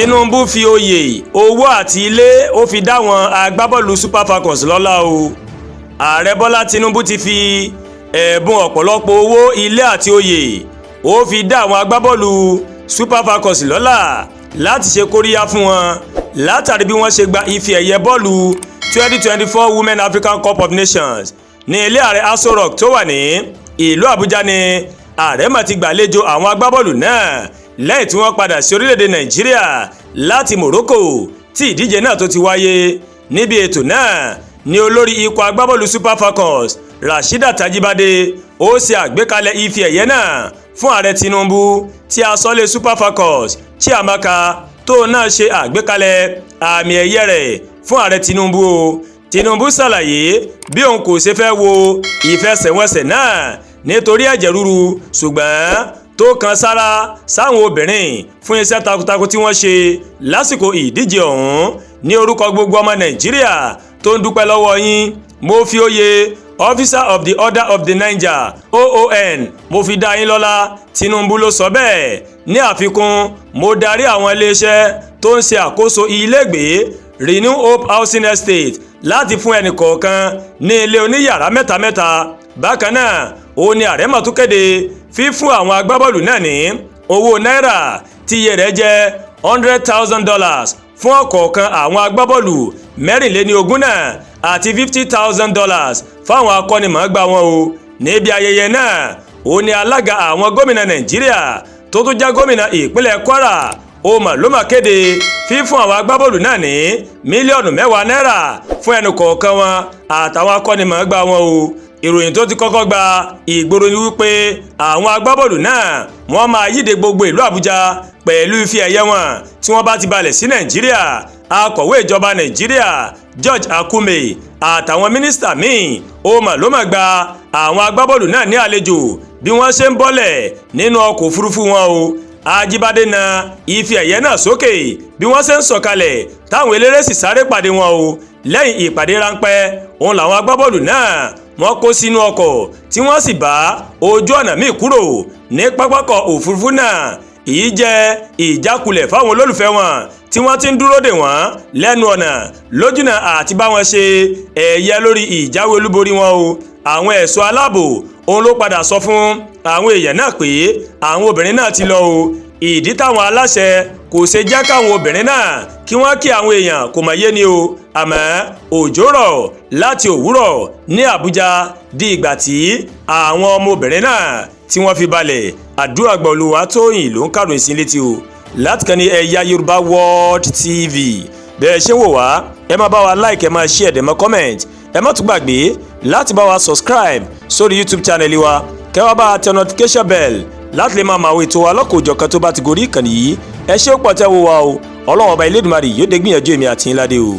Tinubu fi oyè, owó àti ilé, ó fi dá àwọn agbábọ́ọ̀lù Super Falcons lọ́lá o. Ààrẹ Bọ́lá Tinubu ti fi ẹ̀bùn ọ̀pọ̀lọpọ̀ owó, ilé àti oyè, ó fi dá àwọn agbábọ́ọ̀lù Super Falcons lọ́lá láti ṣe kóríyá fún wọn látàrí bí wọ́n ṣe gba ife ẹ̀yẹ bọ́ọ̀lù 2024 Women African Cup of Nations. Ní ilé ààrẹ, Aso Rock, tó wà ní ìlú Àbújá ni ààrẹ mà ti gbàlejò àwọn agbábọ́ọ̀lù náà lẹ́yìn tí wọ́n padà sí orílẹ̀-èdè Nàìjíríà láti Morocco tí ìdíje náà tó ti wáyé. Níbi ètò náà ní olórí ikọ̀ agbábọ́ọ̀lù Super Falcons, Rasheedat Ajibade, ó ṣe àgbékalẹ̀ ife ẹ̀yẹ náà fún ààrẹ Tinubu, tí aṣọ́lé Super Falcons, Chiamaka, tó náà ṣe àgbékalẹ̀ àmì ẹ̀yẹ rẹ̀ fún ààrẹ Tinubu o. Tinubu ṣàlàyé bí òun kò ṣe fẹ́ wo ìfẹsẹ̀wọnsẹ̀ náà nítorí ẹ̀jẹ̀ ríru, ṣùgbọ́n tó kan sára sáwọn obìnrin fún iṣẹ́ takuntakun tí wọ́n ṣe lásìkò ìdíje ọ̀hún. "Ní orúkọ gbogbo ọmọ Nàìjíríà tó ń dúpẹ́ lọ́wọ́ yín, mo fi oyè Officer of the Order of the Niger, OON, mo fi dá yín lọ́lá," Tinubu ló sọ bẹ́ẹ̀. "Ní àfikún, mo darí àwọn iléeṣẹ́ tó ń ṣe àkóso ilégbèé Renew Hope Housing Estate láti fún ẹnì kọ̀ọ̀kan ní ilé oníyàrá mẹ́ta mẹ́ta." Bákan náà, ó ní ààrẹ mà tún kéde fífún àwọn agbábọ́ọ̀lù náà ní owó náírà tí iye rẹ̀ jẹ́ $100,000 fún ọ̀kọ̀ọ̀kan àwọn agbábọ́ọ̀lù 24 náà àti $50,000 fáwọn akọ́nimọ̀ọ́gbá wọn o. Níbi ayẹyẹ náà, ó ní alága àwọn gómìnà Nàìjíríà tó tún jẹ́ gómìnà ìpínlẹ̀ Kwara, ó mà ló mà kéde fífún àwọn agbábọ́ọ̀lù náà ní mílíọ̀nù 10 náírà fún ẹnì kọ̀ọ̀kan wọn àtàwọn akọ́nimọ̀ọ́gbá wọn o. Ìròyìn tó ti kọ́kọ́ gba ìgboro ni wípé àwọn agbábọ́ọ̀lù náà, wọ́n máa yíde gbogbo ìlú Àbújá pẹ̀lú ife ẹ̀yẹ wọn tí wọ́n bá ti balẹ̀ sí Nàìjíríà. Akọ̀wé ìjọba Nàìjíríà, George Akume, àtàwọn mínísítà míì, ó mà ló mà gba àwọn agbábọ́ọ̀lù náà ní àlejò bí wọ́n ṣe ń bọ́lẹ̀ nínú ọkọ̀ òfurufú wọn o. Ajíbádé na ife ẹ̀yẹ náà sókè bí wọ́n ṣe ń sọ̀kalẹ̀, táwọn eléré sì sáré pàdé wọn o. Lẹ́yìn ìpàdé ráńpẹ́ òun làwọn agbábọ́ọ̀lù náà wọ́n kó sínú ọkọ̀ tí wọ́n sì bá ojú ọ̀nà míì kúrò ní pápákọ̀ òfurufú náà. Èyí jẹ́ ìjákulẹ̀ fáwọn olólùfẹ́ wọn tí wọ́n ti ń dúró dè wọ́n lẹ́nu ọ̀nà lójúnà àti bá wọn ṣe ẹ̀yẹ lórí ìjáwé olúborí wọn o. Àwọn ẹ̀ṣọ́ aláàbò òun ló padà sọ fún àwọn èèyàn náà pé àwọn obìnrin náà ti lọ o. Ìdí táwọn aláṣẹ kò ṣe jẹ́ káwọn obìnrin náà kí wọ́n kí àwọn èèyàn kò mọ̀ yé ni o. Àmọ́ òjò rọ̀ láti òwúrọ̀ ní Àbújá di ìgbà tí àwọn ọmọbìnrin náà tí wọ́n fi balẹ̀. Àdúrà gbọ̀lúwa tóyìn ló ń kàròyìn sí létí o láti kàn ní Ẹ̀yà Yorùbá World TV. Bẹ́ẹ̀ ṣe ń wò wá, ẹ máa bá wa like, ẹ máa share, ẹ máa comment. Ẹ má tún gbàgbé láti bá wa subscribe sórí YouTube channel wa, kẹ́ wá bá tẹ notification bell láti lè máa mọ àwọn ètò wa lọ́kọ̀ọ́jọ̀kan tó bá ti gorí ìkànnì yìí. Ẹ ṣé ó pọ̀ tẹ́ wo wa o. Ọlọ́run Ọba Elédùmarè yóò dé gbìyànjú èmi àti yín ládé o.